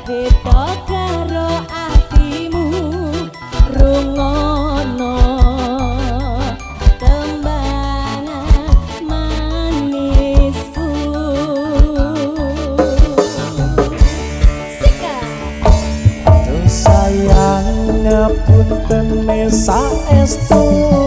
Beda karo atimu. Rungono tembangan manisku. Sika. Duh sayang, ngapunten saestu.